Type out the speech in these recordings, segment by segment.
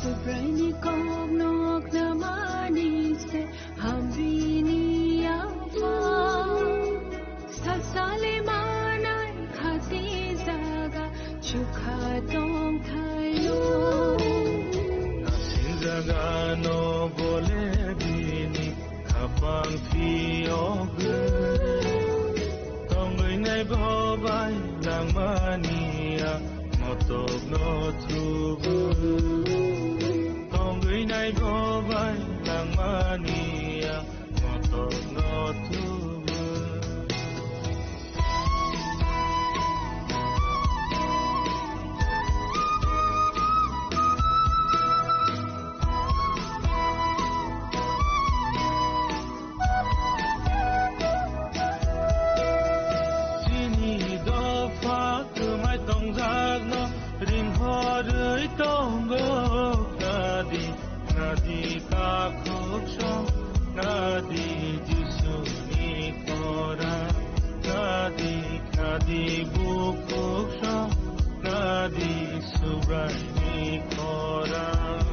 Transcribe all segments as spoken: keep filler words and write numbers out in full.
Subraini kokno khnamani se hamrini yapha. Sasale manai khati jaga chukha tongthaio. Nasil jagano bole bini khapang phiyogwi. Tongwi nai bo bai langmani ya motokno thubu. Tongwi nai bo bai langmani ya motokno thubu. Chini dopha kwmai tongjakno ringhorwi tongo. Khadi, khadi takhuk song, khadi Jisuni khorang, khadi, khadi bukhuk song, khadi Subraini khorang.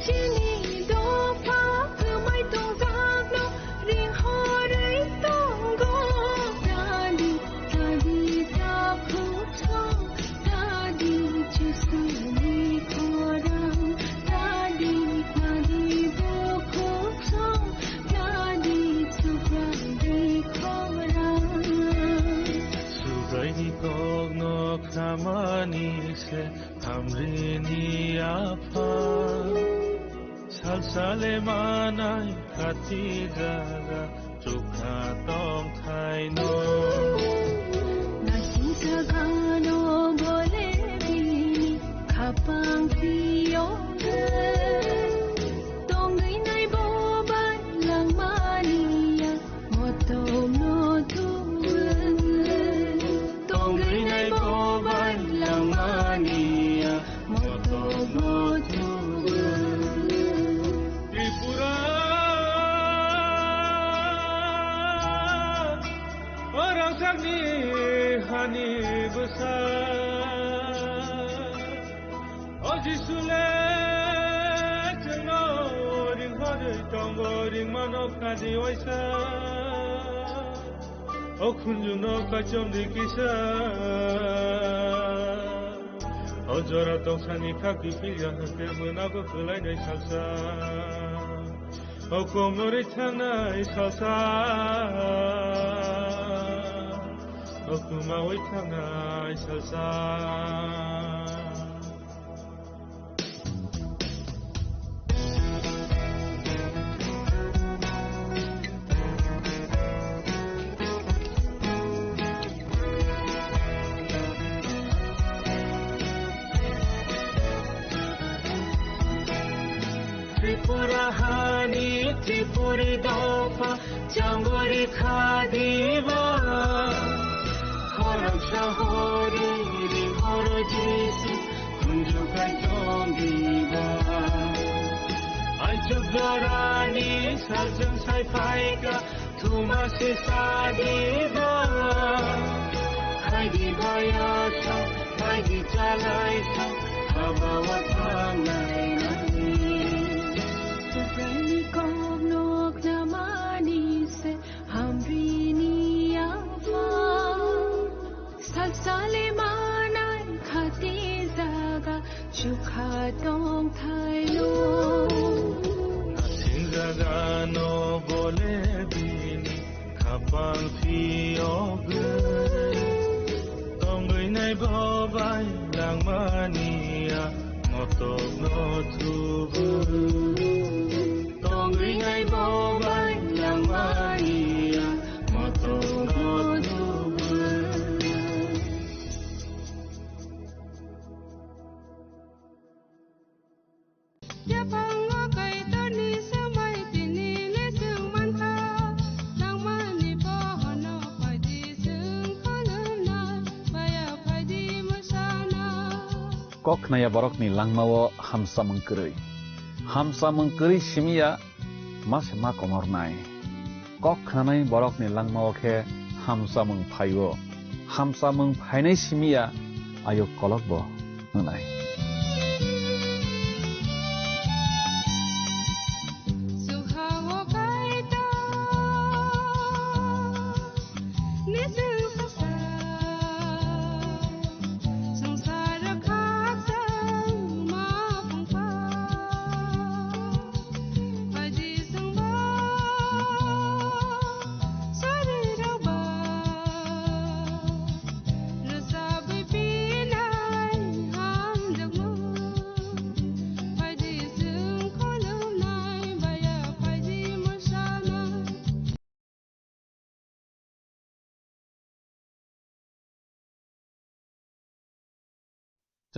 Chini dopha kwmai tongjakno ringhorwi tongo. Khadi, khadi takhuk song, khadi Jisuni khorang, khadi, khadi bukhuk song, khadi Subraini khorang. Subraini kokno khnamani se hamrini yapha. Salsale manai khati jaga chukha tongthaino. Nasil jagano bole bini khapang phiyogwi. Tongwi nai bo bai langmani ya motokno thubu. Tongwi nai bo bai langmani ya motokno thubu. Tripura, o rangchakni hani bwsa. O Jisu le chwngno ringhorwi tongo, ringmano khadi waisa. O khunjuno kaichom di kisa. O jora tongsani khak kiphilya hwnkhe mwnago kwlainai salsa. O komorwi thangnai salsa. O kumawi thangnai salsa. Tripura hani Tripuri dopha changori khadiba. Khorang sahori ri horo Jisu khunju kai tongdiba. Aichuk jorani saljwng sai phaika thuma se sadiba. Khaidi baya sa, khaidi chalai sa, habawa thangnai nai. Subraini kokno khnamani se hamrini yapha. Salsale manai khati jaga chukha tongthaino. Nasil jagano bole bini khapang phiyogwi. Tongwi nai bo bai langmani ya motokno thubu. Tongwi nai bo bai langmani ya motokno thubu. Yaphango Kaitorni swmai tini le chwng mankha, nangmani bohono phaidi chwng kholwna, maya phaidi mwsana. Kok khnaya borokni langmao hamsamung kwrwi. Hamsamung kwrwi simiya ma se ma komornai. Kok khnanai borokni langmao khe Hamsamung phaio, hamsamung phainai simi ya, ayuk kolok bo wngnai.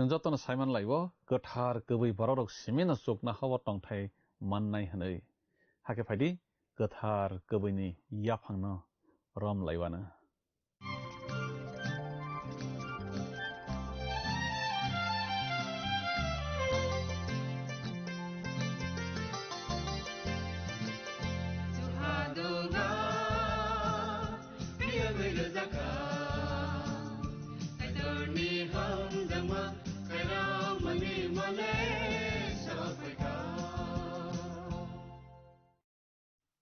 Chwng jotono saiman lai-o, kwthar kwbwi bororok simino chukna hao tongthai mannai hwnwi. Hakhe phaidi, kwthar kwbwini yaphangno rom laiwano.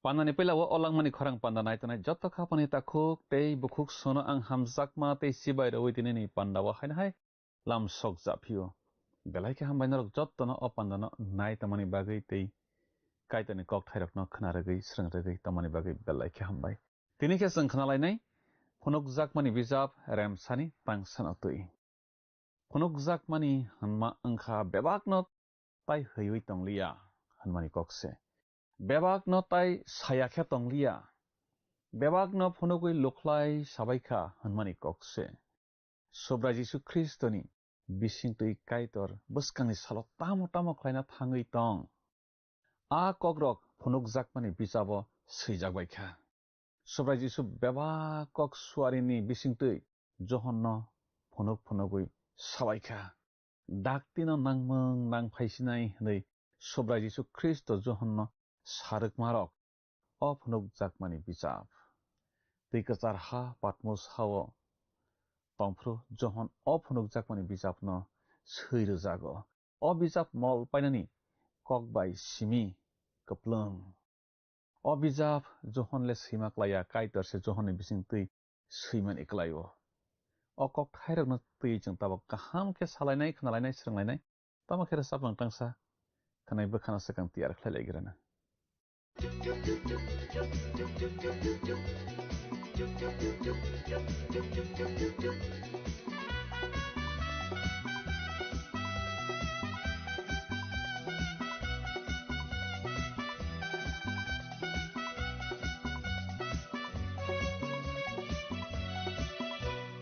Pandani puila o olangmani khorang panda nai tongnai joto khapani takhuk tei bukhuk sono ang hamjakma tei chibai rwui tinini panda o haino hai lam sok japhio. Belai khe hambai norok jottono o pandano nai tongmani bagwi tei Kaitorni kokthairokno khna rwgwi, srwng rwgwi tongmani bagwi belai khe hambai. Tini khe chwng khna lainai phunukjakmani bijap Remsani tangsano twi. Phunukjakmani hwnma wngkha bebakno tai hwiwi tongliya hwnmani kok se. Bebakno tai saya khe tongliya. Bebakno phunugwi lukhlai sabaikha hwnmani kok se. Subrai Jisu Khristoni bisingtwi Kaitor bwskangni salo tamo tamo khlaina thangwi tong. A kokrok phunukjakmani bijabo swijak bai kha. Subrai Jisu bebak kok suarini bisingtwi Johonno phunuk phunugwi sabai kha. Daktino nangmung nangphaisinai hwnwi Subrai Jisu Khristo Johonno sarwkmarok o phunukjakmani bijap. Twi kwchar ha Patmos hao tongphuru Johon o phunukjakmani bijapno swi rwjago. O bijap mol painani kok bai simi kwplwng. O bijap Johon le swima klaiya, Kaitor se Johonni bising twi swimani klai-o. O kokthairokno twi chwng tabok kaham khe salainai, khnalainai, srwnglainai. Tamo khe rwchapmung tangsa khwnai bwkhano swkang tiyar khlai lai grana.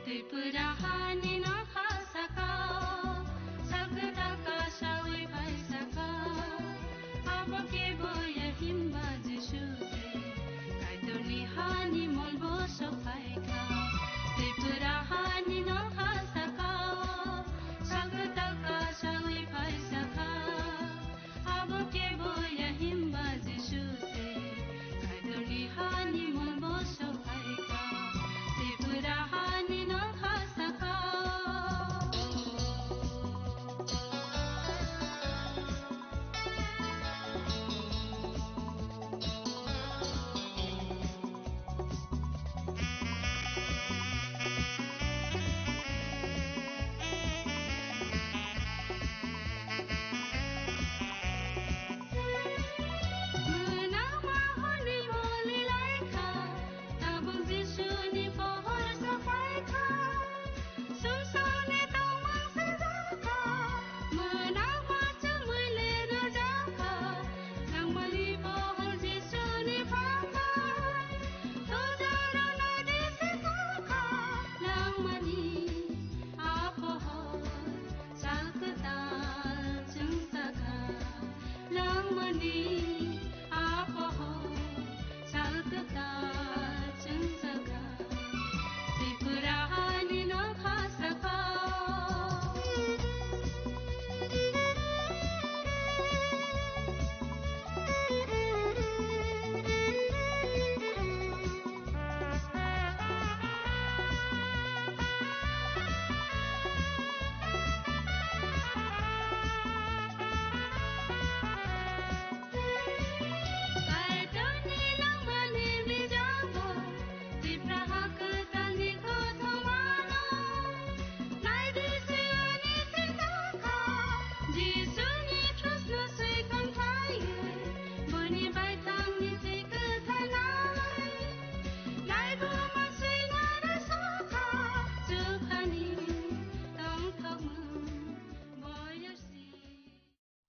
Tripura hani nokha sakao, salkwta kasawi phai sakao, abo kebo ya himba Jisu se, Kaitorni hani molbo sophai kha. Tripura hani nokha sakao,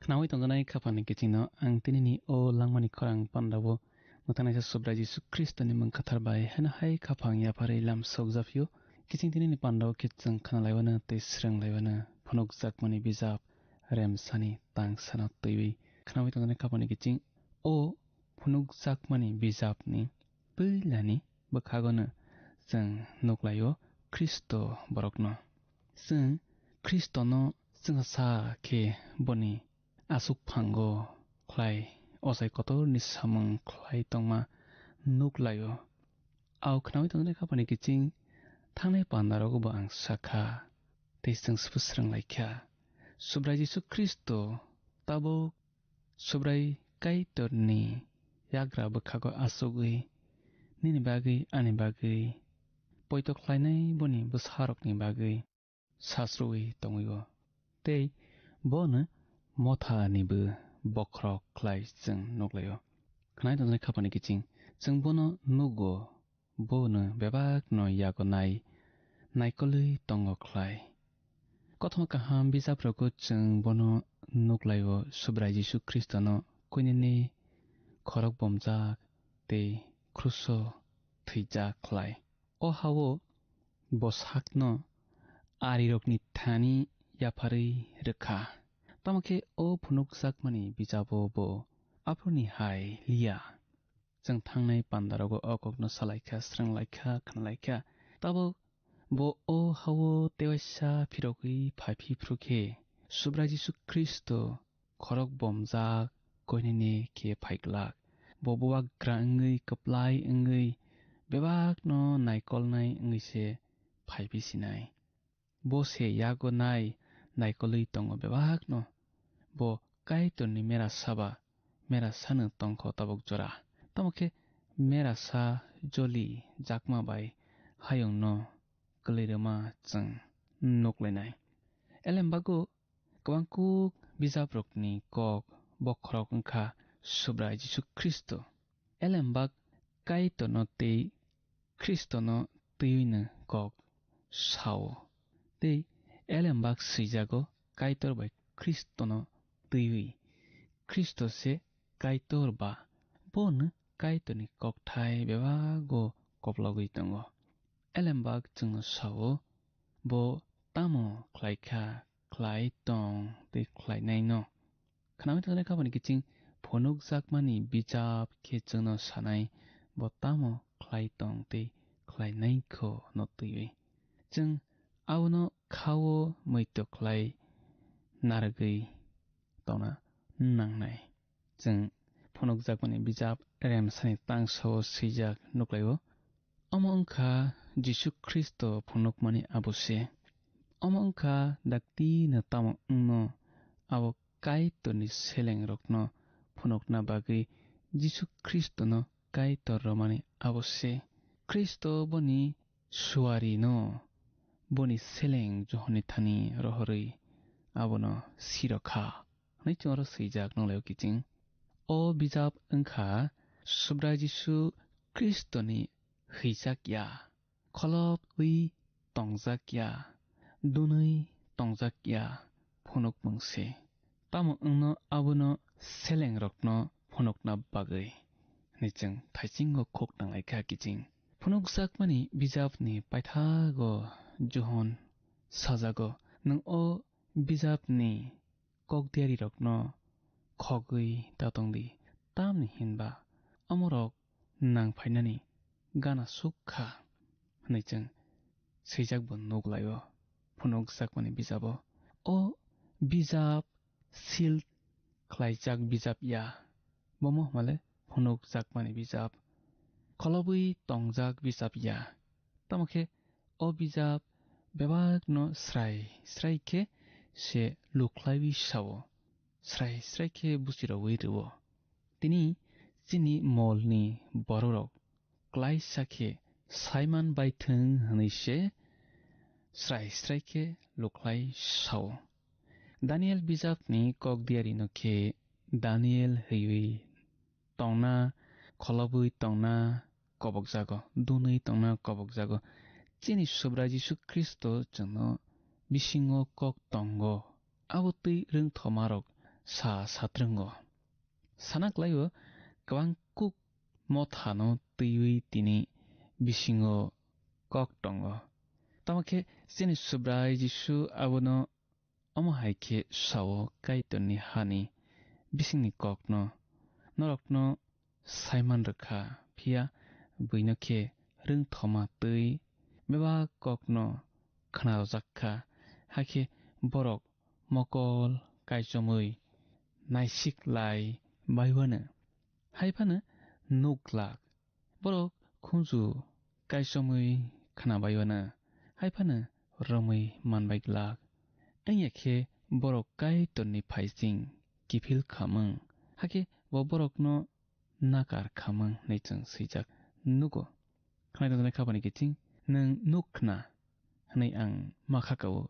Nawi tongjanai khapangni kichingno ang tinini o langmani khorang pandao mwthangnaisa Subrai Jisu Khristoni mung kathar bai heno hai khapang yapharwi lam sokjaphio. Kiching tinini pandao khe chwng khnalaiwano tei swrwnglaimano phunukjakmani bijap Remsani tangsano twiwi khnawi tongjanai khapangni kiching o phunukjakmani bijapni puilani bwkhagono chwng nuklaio Khristo borokno. Chwng Khristono chwngsa khe boni aswk phango khlai ochai kotorni samung khlai tongma nuklaio. Au khnawi tongjaknai khapangni kiching thangnai pandarogo bo ang sakha tei chwng swrwnglaikha. Subrai Jisu Khristo tabuk Subrai Kaitorni yagra bwkhago achugwi nini bagwi ani bagwi poito khlainai boni bwsarokni bagwi sasrwi tongwi-o. Tei bono mothanibo bokhorok khlai chwng nuklaio. Khnai tongjaknai khapangni kiching chwng bono nugo, bono bebakno yago nai naikolwi tongo khlai. Kothoma kaham bijaprogo chwng bono nuklaio, Subrai Jisu Khristono kuinini khorok bomjak tei kruso thwijak khlai. O hao bo sakno arirokni thani yapharwi rwkha. Tamo khe o phunukjakmani bijabo bo aphuruni hai liya. Chwng thangnai pandarogo o kokno salaikha, srwnglaikha, khnalaikha. Tabuk bo o hao tewaisa phirogwi phai phi phru khe, Subrai Jisu Khristo khorok bomjak koinene khe phai glak. Bo bubagra wngwi, kwplai wngwi, bebakno naikolnai wngwi se phai phi sinai. Bo se yago nai naikolwi tongo bebakno. Bo Kaitorni mera saba, mera sano tongkho tabuk jora. Tamo khe mera sa joli jakma bai hayungno kwlwi rwma chwng nuklainai. Elembago kwbangkuk bijaprokni kok bokhorok wngkha Subrai Jisu Khristo. Elembak Kaitorno tei Khristono twiwino kok sao. Tei elembak swijago Kaitor bai Khristono twiwi. Khristo se Kaitor ba bono Kaitorni kokthai bebago koplogwi tongo. Elembak chwngno sao, bo tamo khlaikha, khlai tong tei khlainaino. Khnawi tongjaknai khapangni kiching phunukjakmani bijap khe chwngno sanai, bo tamo khlai tong tei khlainaikho no twiwi. Chwng abono khao muitu khlai narwgwi tongna nangnai. Chwng phunukjakmani bijap Remsani tangsao swijak nuklaio. Omo wngkha Jisu Khristo phunukmani abo se. Omo wngkha daktino tamo wngno abo Kaitorni selengrokno phunukna bagwi Jisu Khristono Kaitor romani abo se. Khristo boni suarino boni seleng Johonni thani rohorwi abono sirokha hwnwi chwngno swijak nukhlaio kiching. O bijap wngkha Subrai Jisu Khristoni hwijak ya, kholobwi tongjak ya, dunwi tongjak ya phunukmung se. Tamo wngno abono selengrokno phunukna bagwi hwnwi chwng thaisingo khuk nanglaikha kiching. Phunukjakmani bijapni paithago Johon sajago, nwng o bijapni kokdiyarirokno khogwi da tongdi, tamni hinba omorok nang phainani gana suk kha, hwnwi chwng swijak bo nuk lai-o phunukjakmani bijabo. O bijap seal khlaijak bijap ya, bomo hwnmale phunukjakmani bijap, kholobwi tongjak bijap ya. Tamo khe o bijap bebakno srai srai khe se lukhlaiwi sao, srai srai khe buchiroui rwo. Tini chini molni bororok klaisa khe saiman baithwng hwnwi se srai srai khe lukhlai sao. Daniel bijapni kok diyarino khe Daniel hwiwi tongna, kholobwi tongna kobokjago, dunwi tongna kobokjago. Chini Subrai Jisu Khristo chwngno bisingo kok tongo. Abo twi rwngthomarok sa satrwngo. Sana klaio, kwbang kuk mothano twiwi tini bisingo kok tongo. Tamo khe chini Subrai Jisu abono omo hai khe sao, Kaitorni hani bisingni kokno norokno saiman rwkha, phiya buino khe rwngthoma twi bebak kokno khna rwjak kha, hakhe borok mokol kaichomwi naisik lai baiwano, hai phano nuk glak. Borok khunju kaichomwi khna baiwano, hai phano romwi man bai glak. Wngya khe borok Kaitorni phaising kiphil khamung, hakhe bo borokno nakar khamung hwnwi chwng swijak nugo. Khnai tongjaknai khapani kiching, nwng nuk khna hwnwi ang ma kha kao.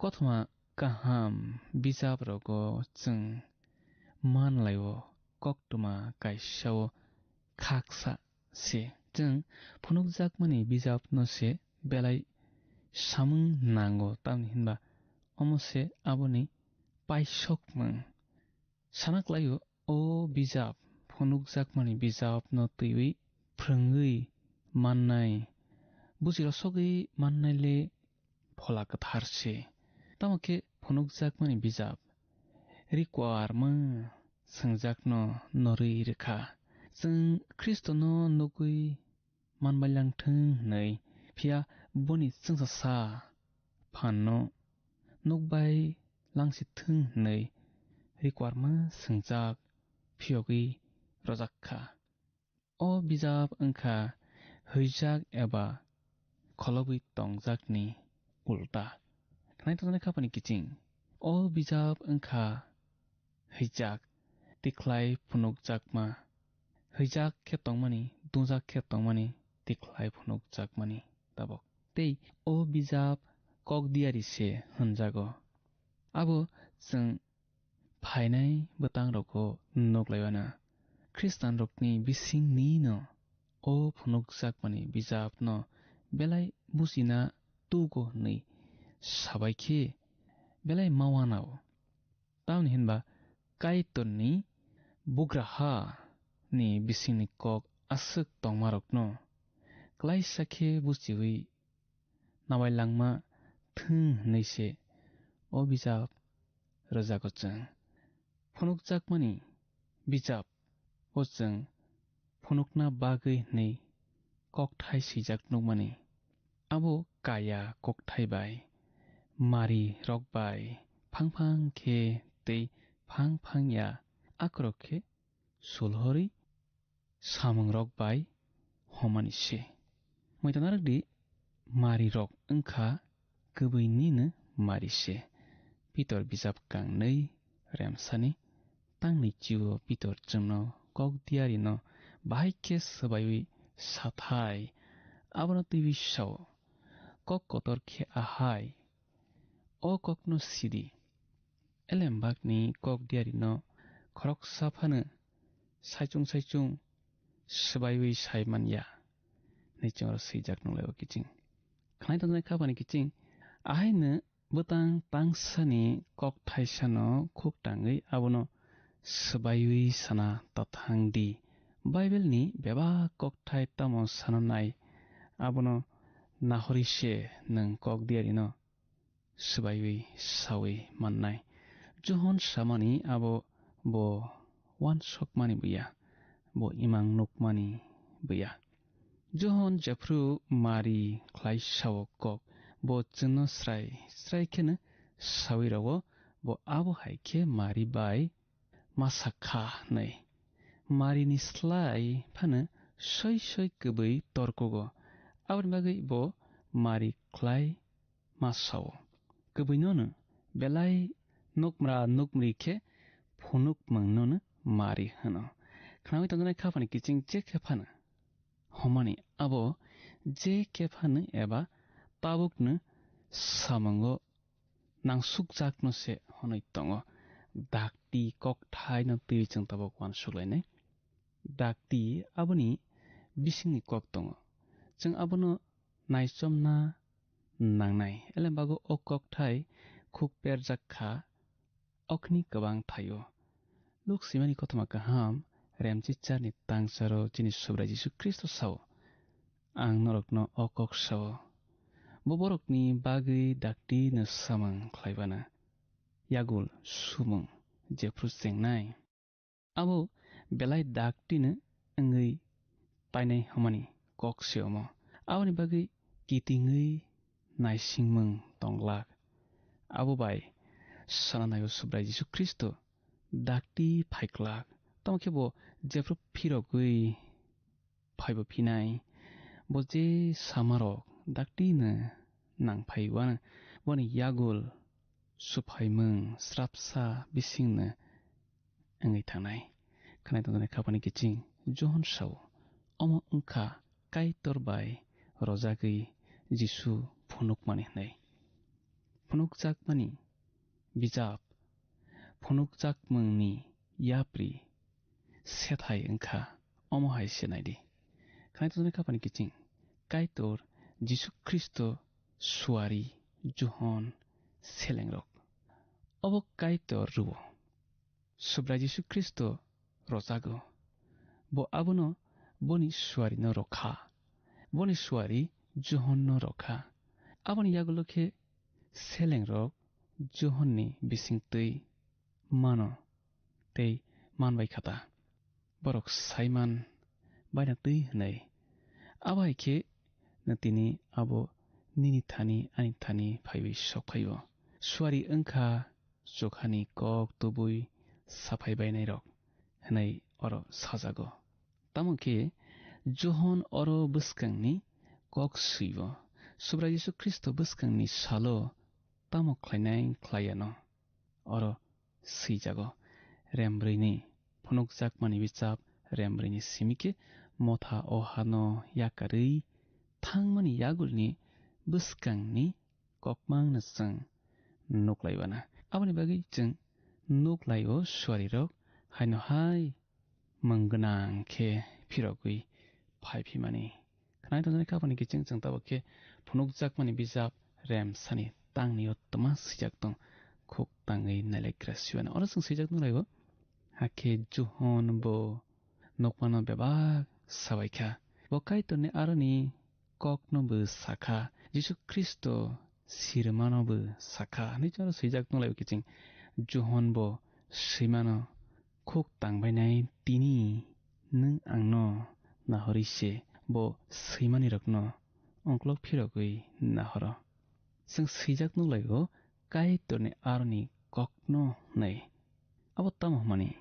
Kothoma kaham bijap rogo chwng man laio, koktwma kaisao khaksa se. Chwng phunukjakmani bijapno se belai samung nango, tamni hinba omo se aboni paisokmung. Sana klaio, o bijap, phunukjakmani bijapno twiwi phrwngwi mannai, buji rosogwi mannai le Phola Kwthar se. Tamo khe phunukjakmani bijap rikwarma swngjakno norwi rwkha. Chwng Khristono nugwi manbailangthwng hwnwi, phiya boni chwngsasa phanno nukbai langsithwng hwnwi rikwarma swngjak phiyogwi rwjak kha. O bijap wngkha hwijak eba kholobwi tongjakni ulta. Khnai tongjaknai khapani kiching. O bijap wngkha hwijak, tikhlai phunukjakma, hwijak khe tongmani, dungjak khe tongmani, tikhlai phunukjakmani tabok. Tei o bijap kok diari se hwnjago. Abo chwng phainai bwtang rogo nuk laiwano. Khristanrokni bisingni no o phunukjakmani bijapno belai bujina tugo hwnwi sabai khe belai ma wanao. Tamni hinba Kaitorni bugraha ni bisingni kok aswk tongmarokno klaisa khe buchiwi nawai langma thwng hwnwi se o bijap rwjago chwng. Phunukjakmani bijap o chwng phunukna bagwi hwnwi kokthai swijak nukmani. Abo kaya kokthai bai, mari rok bai, phang phang khe tei phang phang ya akorok khe sulhorwi samung rok bai homani se. Moita narwk di, mari rok wngkha kwbwi nini mari se. Pitor bijap kangnwi remsani tangni chio Pitor chwngno kok diari no bahai khe swbaiwi sathai, abono twiwi sao, kok kotor khe ahai, o kokno sidi. Elembakni kok diari no khoroksa phano saichung saichung swbaiwi sai man ya, hwnwi chwngno swijak nung lai o kiching. Khnai tongjaknai khapani kiching, ahaino bwtang tangsani kok thaisano khuk tangwi abono swbaiwi sana tathang di. Bible ni bebak kokthai tamo sana nai, abono nahori se nwng kok diari no swbaiwi sawi mannai. Johon samani abo bo uansukmani buya, bo imang nukmani buya. Johon jephru mari khlai sao kok, bo chwngno srai srai kheno sawi rwo, bo abo hai khe mari bai ma sa kha hwnwi. Marini slai phano soi soi kwbwi torkugo, aboni bagwi bo mari khlai ma sao. Kwbwinono belai nukmra nukmri khe phunukmungnono mari hwno. Khnaui tongjaknai khapani kiching je khe phano homani abo je khe phano eba tabukno samungo nangsukjakno se hwnwi tongo. Dakti kokthaino twi chwng tabuk uansuk lainai. Dakti aboni bisingni kok tongo. Chwng abono naichomna nangnai. Elembagwi o kokthai khuk perjak kha, okni kwbang thaio. Luk swimani kothoma kaham, Remchicharni tangsaro chini Subrai Jisu Khristo sao, "Ang norokno o kok sao, bo borokni bagwi dakti no samung khlaibana, yagul sumung jephru chengnai, abo belai dakti no wngwi painai hwnmani kok se omo. Aboni bagwi kitingwi naisingmung tong glak." Abo bai sananaio Subrai Jisu Khristo dakti phai glak. Tamo khe bo jephru phirogwi phaibo phinai. Bo je samarok dakti no nang phai uanw, boni yagul suphaimung srapsa bisingno wngwi thangnai. Khnai tongjaknai khapani kiching Johon sao, omo wngkha Kaitor bai rojagwi Jisu phunukmani hwnwi. Phunukjakmani bijap, phunukjakmungni yapri sethai wngkha, omo hai se naidi. Khnai tongjaknai khapani kiching Kaitor Jisu Khristo suari Johon selengrok. Obo Kaitor rwo. Subrai Jisu Khristo rojago. Bo abono boni suarino rokha. Boni suari Johonno rokha. Aboni yagulo khe selengrok Johonni bisingtwi mano tei man bai kha ta. Borok sai man baina twi hwnwi. Abo hai khe no tini abo nini thani ani thani phaiwi sok phai-o. Suari wngkha chukhani kok tubui saphai bainairok hwnwi oro sajago. Tamo khe Johon oro bwskangni kok swi-o. Subrai Jisu Khristo bwskangni salo tamo khlainai khlai yano oro swijago. Rembrwini phunukjakmani bichap rembrwini simi khe motha o hano yakarwi thangmani yagulni bwskangni kokmangno chwng nuklai uana. Aboni bagwi chwng nuklai-o suarirok haino hai mung gwnang khe phirogwi phai phimani. Khnai tongjaknai khapani kiching chwng tabuk khe phunukjakmani bijap remsani tangni o twma swijak tong khuk tangwi nailaigra siwano. Oro chwng swijak nukhlai-o, hakhe Johon bo nukmano bebak sabaikha. Bo Kaitorni aroni kokno bo sakha, Jisu Khristo sirimano bo sakha hwnwi chwng oro swijak nukhlai-o kiching. Johon bo swimano khuk tangbainai tini nwng angno nahorwi se, bo swimanirokno ongklok phirogwi nahoro. Chwng swijak nukhlai-o Kaitorni aroni kokno hwnwi. Abo tamo hwnmani?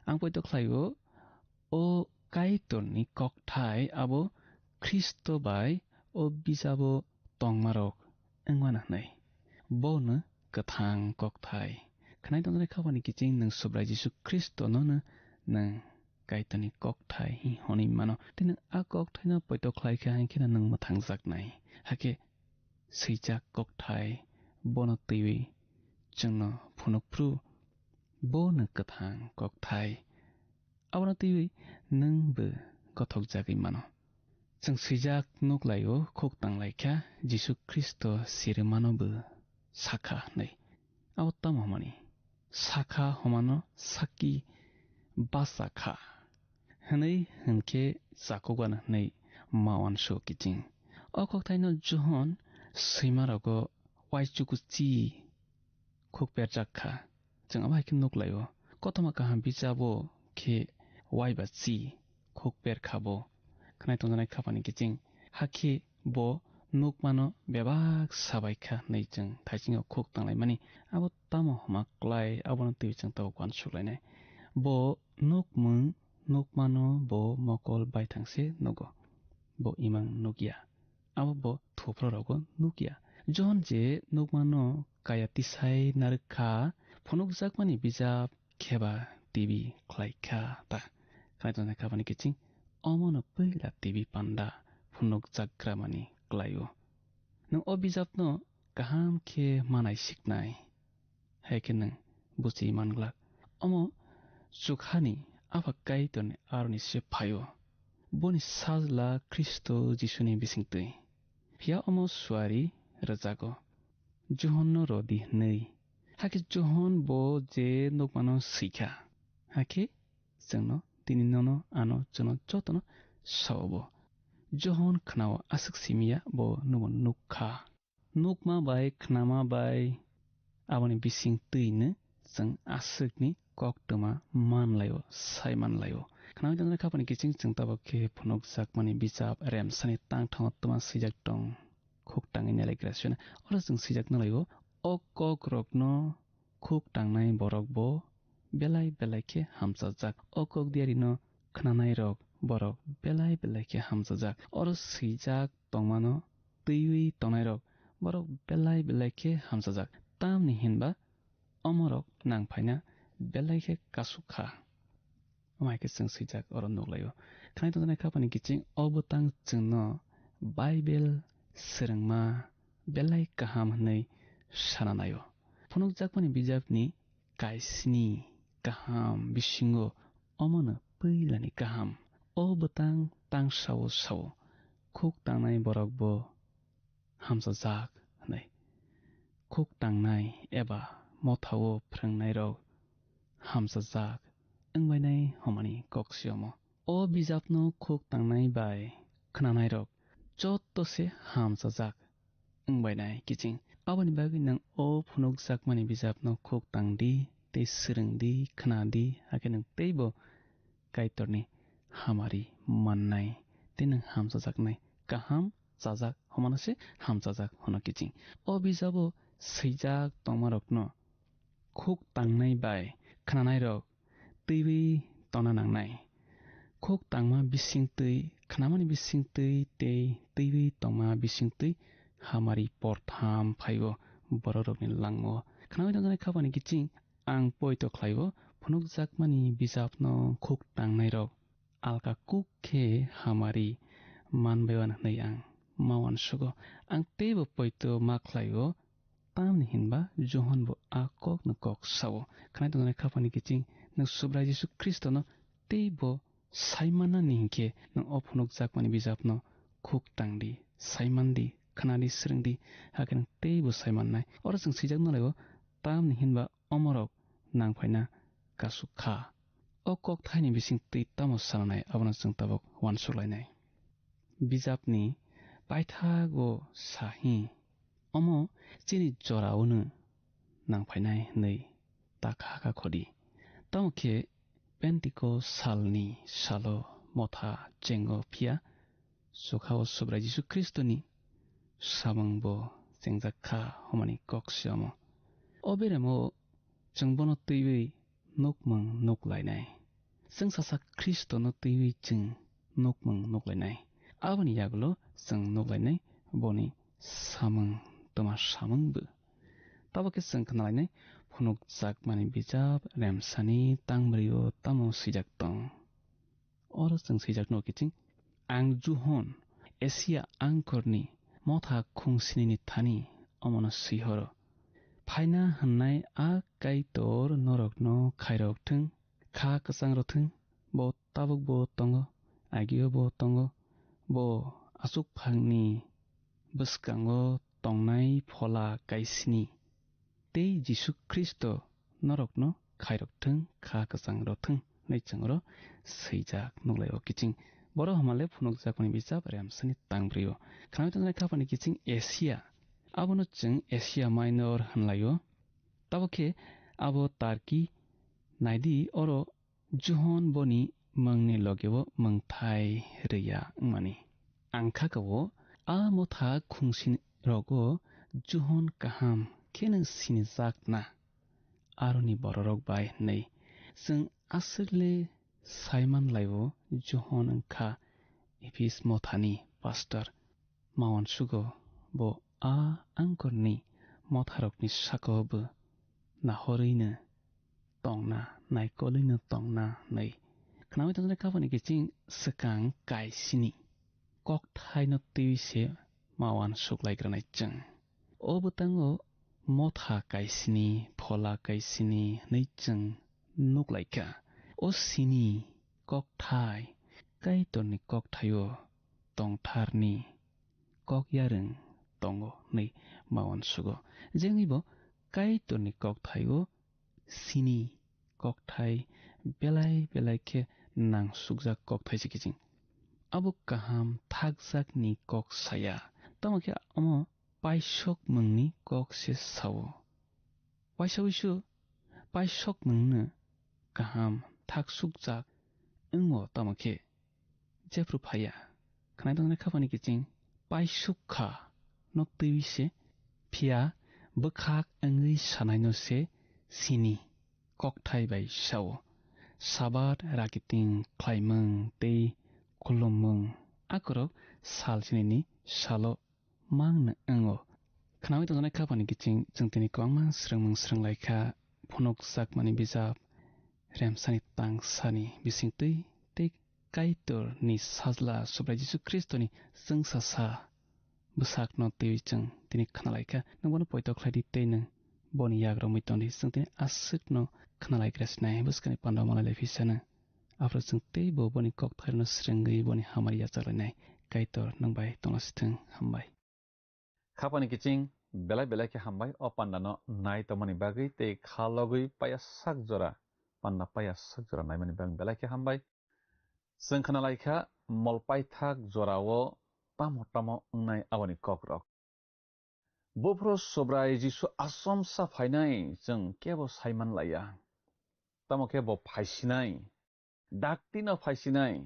Ang poito khlai-o, o Kaitorni kokthai abo Khristo bai o bijabo tongmarok wngmana hwnwi. Bono kwthang kokthai. Khnai tongjaknai khapani kiching nwng Subrai Jisu Khristono no nwng Kaitorni kokthai hwnwi mano. Tei nwng a kokthaino poito khlai kha, hinkhe nwng mwthangjaknai. Hakhe swijak kokthai bono twiwi chwngno phunuk phru, bono kwthang kokthai. Abono twiwi nwng bo gothokjagwi mano. Chwng swijak nuklai-o khuk tanglaikha, Jisu Khristo sirimano bo sakha hwnwi. Abo tamo hwnmani? Sakha hwnmano sakki basa kha hwnwi hwnkhe chakugano hwnwi ma uansuk kiching. O kokthaino Johon swimarogo uaichuku chi khuk perjak kha. Chwng abo hai khe nuk lai-o. Kothoma kaham bichabo khe uaiba chi khuk per kha bo. Khnai tongjaknai khapani kiching. Hakhe bo nukmano bebak sabai kha hwnwi chwng thaisingo khuk tanglaimani. Abo tamo homa klai, abono twiwi chwng tabuk uansuk lainai. Bo nukmung nukmano bo mokol baithang se nugo. Bo imang nukya. Abo bo thuphra rogo nukya. Johon je nukmano kaya tisai narwk kha, phunukjakmani bijap kheba tibi khlai kha ta. Khnai tongjaknai khapani kiching, omono puila tibi panda phunukjakgramani klai-o. Nwng o bijapno kaham khe manai siknai. Hai khe nwng buchi man glak. Omo chukhani Apha Kaitorni aroni se phai-o. Boni Sajla Khristo Jisuni bisingtwi. Phiya omo suari rwjago, Johonno rw di hwnwi. Hakhe Johon bo je nukmano swi kha. Hakhe chwngno tini nono ano chwngno jotono sao bo. Johon khnao aswk simiya bo nubo nuk kha. Nukma bai khnama bai aboni bising twino chwng aswkni koktwma manlaio, sai manlaio. Khnaui tongjaknai khapani kiching chwng tabuk khe phunukjakmani bijap Remsani tangthango twma swijak tong. Khuk tangwi nailaikra siyano. Oro chwng swijak nalaio, o kokrokno khuk tangnai borok bo belai belai khe hamchajak. O kok diarino khnanairok borok belai belai khe hamchajak. Oro swijak tongmano twiwi tongnairok borok belai belai khe hamchajak. Tamni hinba omorok nangphaina belai khe kasuk kha. Omo hai khe chwng swijak oro nuklaio. Khnai tongjaknai khapani kiching o bwtang chwngno Bible swrwngma belai kaham hwnwi sana naio. Phunukjakmani bijapni kaisni kaham bisingo omono puilani kaham. O bwtang tang sao sao, khuk tangnai borok bo hamchajak hwnwi. Khuk tangnai eba mothao phrwngnairok hamchajak wngbainai hwnmani kok si omo. O bijapno khuk tangnai bai khnanairok joto se hamchajak wngbainai kiching. Aboni bagwi nwng o phunukjakmani bijapno khuk tang di, tei swrwng di, khna di, hakhe nwng teibo Kaitorni hamari mannai, tei nwng hamchajaknai, kaham chajak hwnmano se hamchajak hwno kiching. O bijabo swijak tongmarokno khuk tangnai bai khnanairok twiwi tongna nangnai. Khuk tangma bisingtwi, khnamani bisingtwi tei twiwi tongma bisingtwi hamari portham phaio bororokni langmao. Khnaui tongjaknai khapani kiching ang poito khlaio, phunukjakmani bijapno khuk tangnairok alka kuk khe hamari manbaiwan hwnwi ang ma uansugo. Ang teibo poito ma khlaio, tamni hinba Johon bo a kokno kok sao. Khnai tongjaknai khapani kiching nwng Subrai Jisu Khristono teibo sai mannani hinkhe nwng o phunukjakmani bijapno khuk tang di, sai man di, khna di, swrwng di, hakhe nwng teibo sai mannai. Oro chwng swijak nalaio, tamni hinba omorok nangphaina kasuk kha. O kokthaini bising twi tamo sananai abono chwng tabuk uansuk lainai. Bijapni paithago sa hi, omo chini joraono nangphainai hwnwi ta kha kha khodi. Tamo khe Pentecost salni salo motha chengo phiya Chukhao Subrai Jisu Khristoni samung bo chengjak kha hwnmani kok se omo. O beremo chwng bono twiwi nukmung nuklainai. Chwng sasak Khristono twiwi chwng nukmung nuklainai. Aboni yagulo chwng nuklainai boni samung twma samung bo. Tabuk khe chwng khnalainai phunukjakmani bijap Remsani tangbrio tamo swijak tong. Oro chwng swijak nugo kiching, ang Johon, Asia angkorni motha khungsinini thani omono swi horo. Phaina hwnnai a Kaitor norokno khairok thung, kha kwchang rw thung, bo tabuk bo tongo, agio bo tongo, bo aswk phangni bwskango tongnai phola kaisni. Tei Jisu Khristo norokno khairok thung, kha kwchang rw thung hwnwi chwng oro swijak nuklaio kiching. Boro hwnmale phunukjakmani bijap Remsani tangbrio. Khnaui tongjaknai khapani kiching Asia. Abono chwng Asia Minor hwnlaio. Tabuk khe abo Turkey naidi, oro Johon boni mungni logeo mungthai rwya wngmani. Ang kha kabo a motha khungsi rogo Johon kaham kheno sinijak na, aroni bororok bai hwnwi. Chwng aswkle sai man laio, Johon wngkha Ephes mothani pastor. Ma uansugo bo a angkorni motharokni sakao bo nahorwino tongna, naikolwino tongna hwnwi. Khnaui tongjaknai khapani kiching swkang kaisini kokthaino twiwi se ma uansuk laikranai chwng. O bwtango motha kaisini, phola kaisini hwnwi chwng nuk laikha. O sini kokthai Kaitorni kokthaio tongtharni kok yarwng tongo hwnwi ma uansugo. Je wngwi bo Kaitorni kokthaio sini kokthai belai belai khe nang sukjak kok thaisa kiching. Abo kaham thakjakni kok saya, tamo khe omo paisok mungni kok se sao. Waisa wisu paisok mungno kaham thak sukjak wngo, tamo khe jephru phaiya. Khwnai tongna khapani kiching paisuk kha no twiwi se, phiya bwkhak wngwi sanaino se sini kokthai bai sao. Sabat rakiting khlaimung tei khulumung akorok sal sinini salo mangno wngo. Khnaui tongjaknai khapani kiching chwng tini kwbangma swrwngmung swrwnglaikha, phunukjakmani bijap, remsani tangsani bisingtwi tei Kaitorni Sajla Subrai Jisu Khristoni chwngsasa bwsakno twiwi chwng tini khnalaikha. Nwng bono poito khlaidi tei nwng boni yagrokmwi tongdi. Chwng tini aswkno khnalaigra sinai, bwskangni panda malailai phisano. Aphuru chwng teibo boni kokthairokno swrwngwi boni hamari yachaklainai. Kaitor nwng bai tongna sithwng. Hambai. Khapani kiching belai belai khe hambai o pandano nai tongmani bagwi tei kha logwi paya sak jora, panda paya sak jora naimani bagwi belai khe hambai. Chwng khna lai kha, mol paithak jorao tamo tamo wngnai aboni kokrok. Buphuru Subrai Jisu achomsa phainai chwng kebo sai man laiya. Tamo khe bo phaisinai, dakti no phaisinai,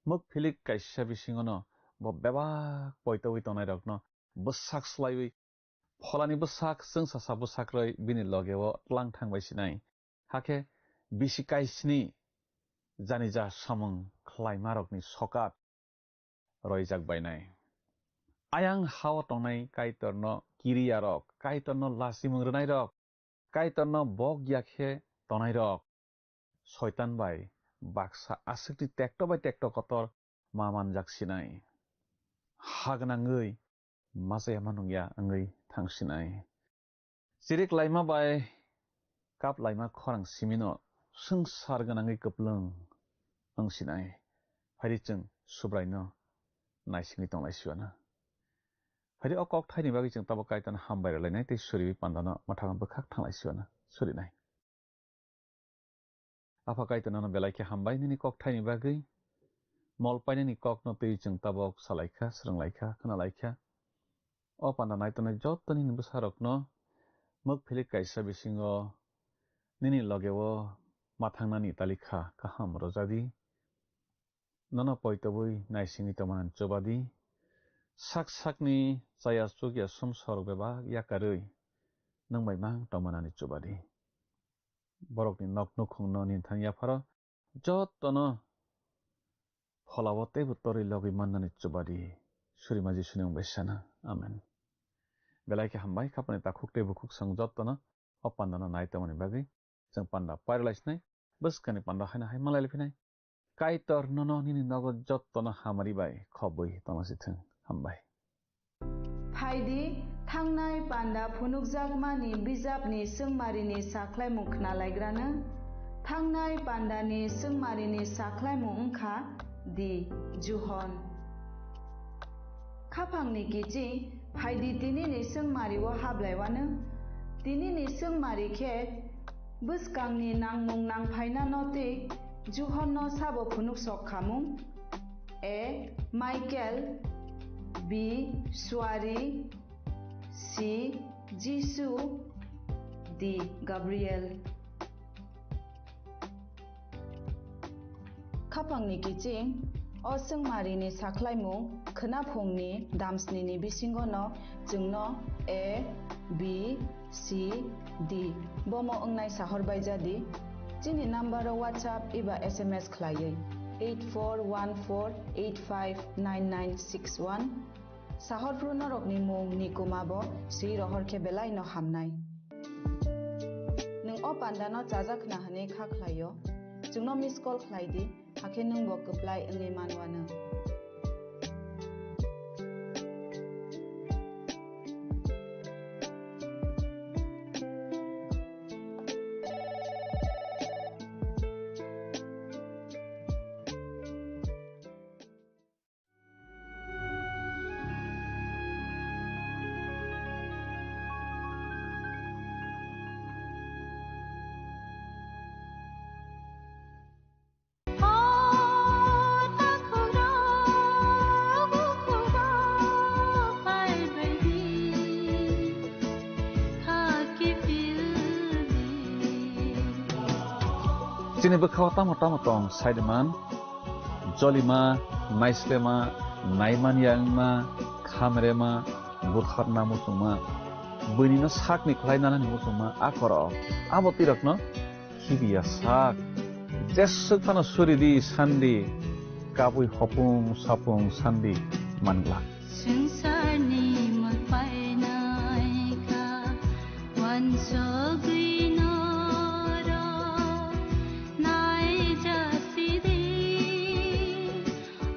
muk philik kaisa bisingo no bo bebak poitowi tongnai rokno bwsak slaiwi, pholani bwsak chwngsasa bwsakrwi bini logeo tlang thangbai sinai. Hakhe bisi kaisni janija samung khlaimarokni sokat roijak bainai. Ayang hao tongnai Kaitorno kiriyarok, Kaitorno lasimung rwnairok, Kaitorno bok ya khe tongnai rok, Soitan bai baksa aswkni tekto bai tekto kotor ma manjak sinai. Ha gwnangwi machaya ma nungya wngwi thang sinai. Chirik laima bai kap laima khorang simino swngchar gwnangwi kwplwng wng sinai. Phaidi chwng Subraino naisingwi tonglai siwana. Phaidi o kok thaini bagwi chwng tabuk Kaitorno hambai rwlainai tei suriwi pandano mwthangno bwkhak thanglai siwana surinai. Apha Kaitor nono belai khe hambai nini kok thaini bagwi. Mol painani kokno twi chwng tabuk salaikha, swrwnglaikha, khnalaikha. O panda naitongnai joto nini bwsarokno muk philik kaisa bisingo nini logeo ma thangnani talikha kaham rwjadi. Nono poitobwi naisingwi tongmanani chubadi. Sak sakni chaya chukya sumsorok bebak yakarwi nwng bai mang tongmanani chubadi. Borokni nok nukhungno nini thani yapharo jotono pholao teibo torwi logwi mannani chubadi. Surima Jisuni mung bai sana. Amen. Belai khe hambai, khapani takhuk tei bukhuk chwng jotono o pandano nai tongmani bagwi chwng panda pairwlaisinai, bwskangni panda haino hai manlailai phinai. Kaitor nono nini nogo jotono hamari bai khobwi tongna sithwng. Hambai. Phaidi, thangnai panda phunukjakmani bijapni swngmarini sakhlaimung khnalaigrano. Thangnai pandani swngmarini sakhlaimung wngkha di Juhon. Khaphangni kiching, phaidi tinini swngmario hablaiwano. Tinini swngmari khe bwskangni nangmung nangphainano tei Juhonno sabo phunuk sok khamung. A. Michael. B. Suari. C. Jisu. D. Gabriel. Khapangni kiching, o swngmarini sakhlaimung khwnaphungni damsnini bisingono chwngno A, B, C, D bomo wngnai sahor baijadi. Chini number-o WhatsApp eba S M S khlaiwi eight four one four eight five nine nine six one. Sahorphru norokni mung ni kuma bo swi rohor khe belai no hamnai. Nwng o panda no chajak khna hwnwi kha khlai o, chwngno miss call khlai di, hakhe nwng bo kwplai wngwi man uanw. Bini bwkhao tamo tamo tong, saiman, jolima, naislema, naimanya wngma, khamrema, butharna muchungma, buinino sakni khlai nanani muchungma, a khoro, abo twirakno khibiya sak. Jeswk phano suri di sandi, kabui hopung sapung sandi manglak. Swngcharni mul painai kha, uansugwi norok naijasidi.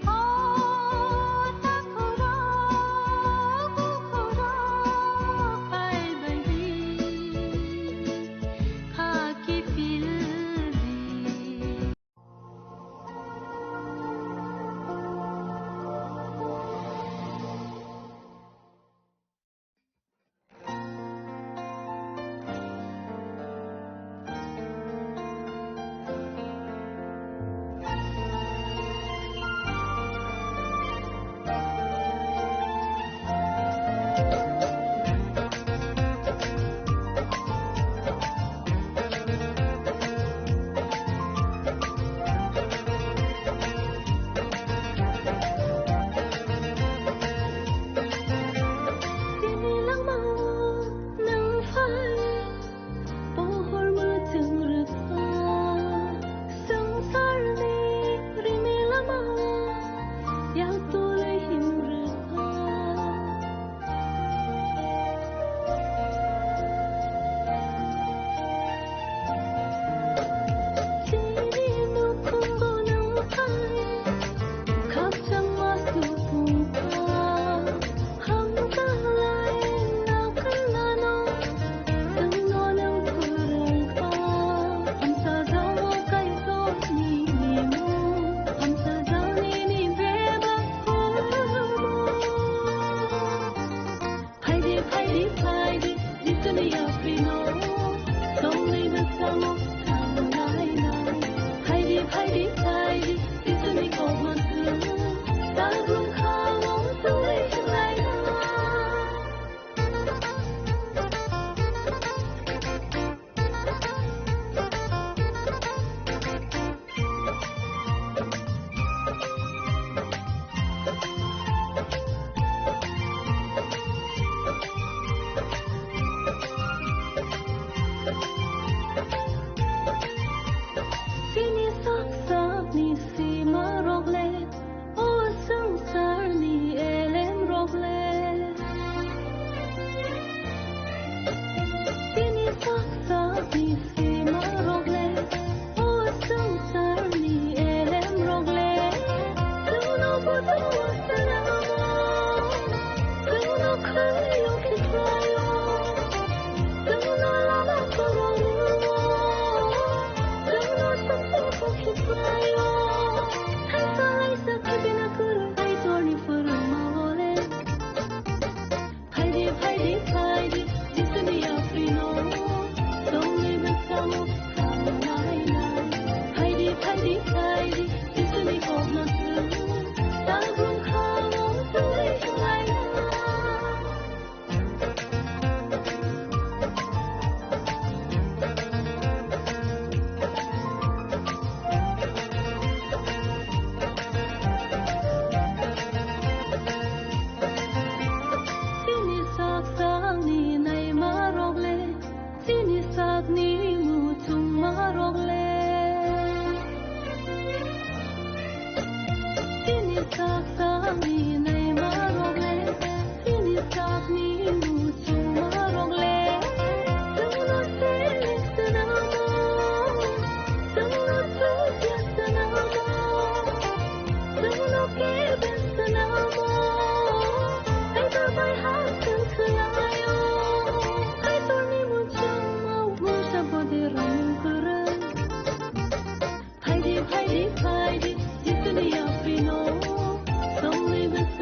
O takhurok, bukhurok phaibaidi, kha kiphildi. Tini langmao nang phai, pohor mwchang rwkha, swngcharni rimwi lamao yak tolwi him rwkha. Phaidi, phaidi, phaidi, Jisuni yaprino, tongwi bwskango thanglai nai. Phaidi, phaidi, phaidi, Jisuni kokno swngo, salbrum khango tongwi wnglai nai. Chini sak sakni simarok le, o swngcharni elemrok le. Chini sak sakni simarok le, o swngcharni elemrok le. Chwngno buthung swnamo, chwngno khwlio khiklaio, chwngno lama kwrwngno, chwngno sumsok khiklaio. Hai salai sakhi bina kwrwi, hai torni phwrwngma ole. Phaidi, phaidi, phaidi, Jisuni yaprino, tongwi bwskango thanglai nai. Phaidi, phaidi, phaidi, Jisuni kokno swngo, salbrum khango tongwi wnglai nai. Chini sak sakni naimarok le, chini sakni muchungmarok le. Chini sak sakni naimarok le, chini sakni muchungmarok le. Chwngno se swnamo, chwngno sujak swnamo, chwngno kebeng swnamo. Kaitor bai ha chwng khwlaio, Kaitorni muchungmao mungsa bode ramung kwrwng. Phaidi, phaidi, phaidi, Jisuni yaprino, tongwi bwskango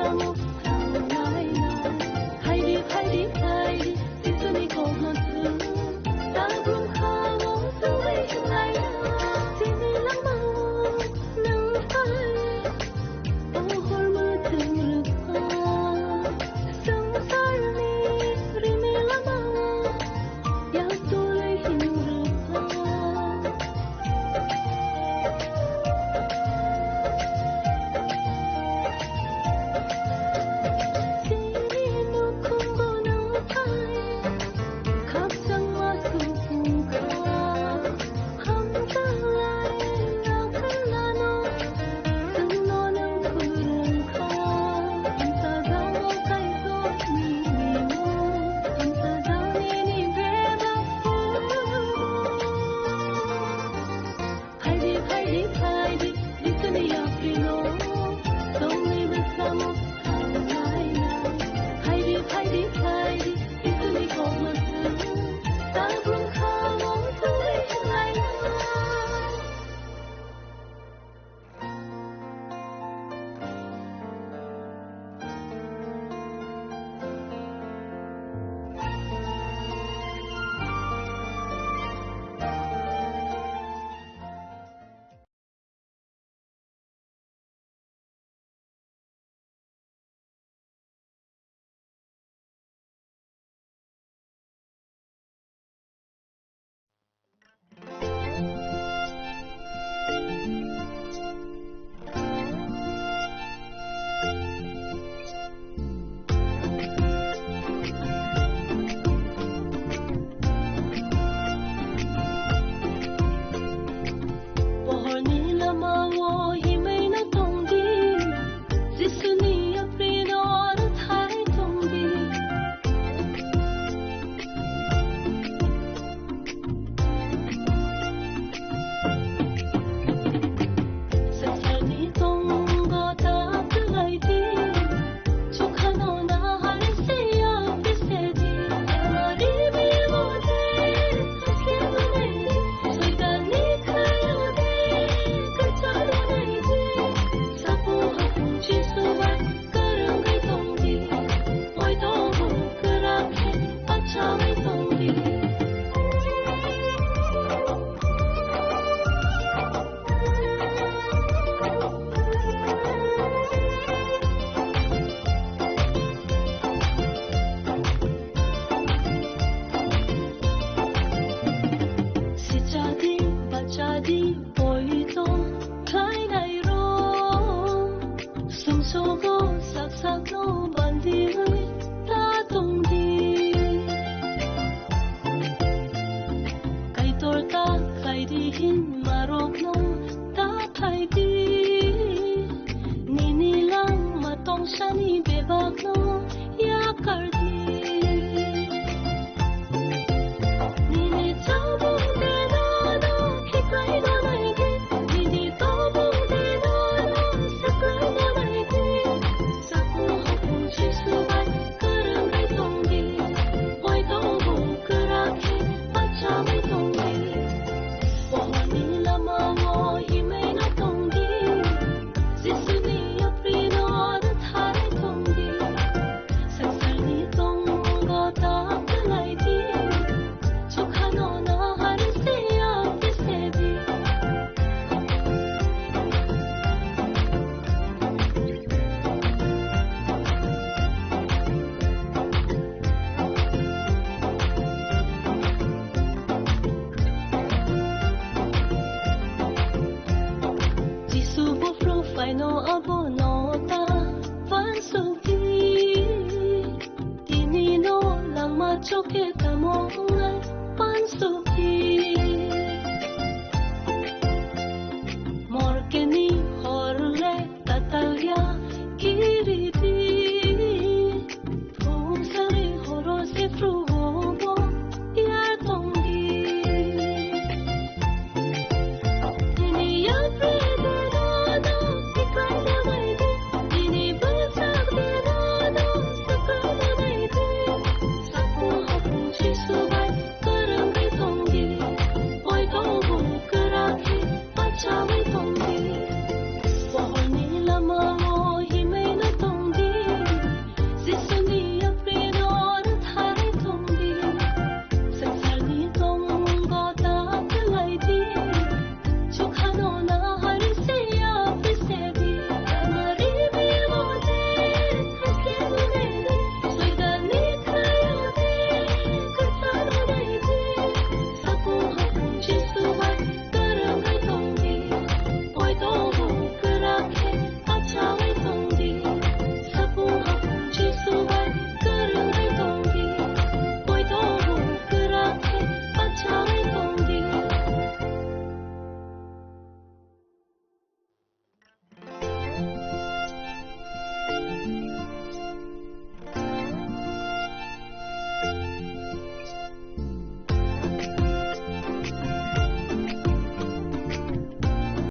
Ko sak sakno bandiwi ta tongdi. Kaitor ta khaidi hinmarokno ta khaidi. Nini langma tongsani bebakno yakar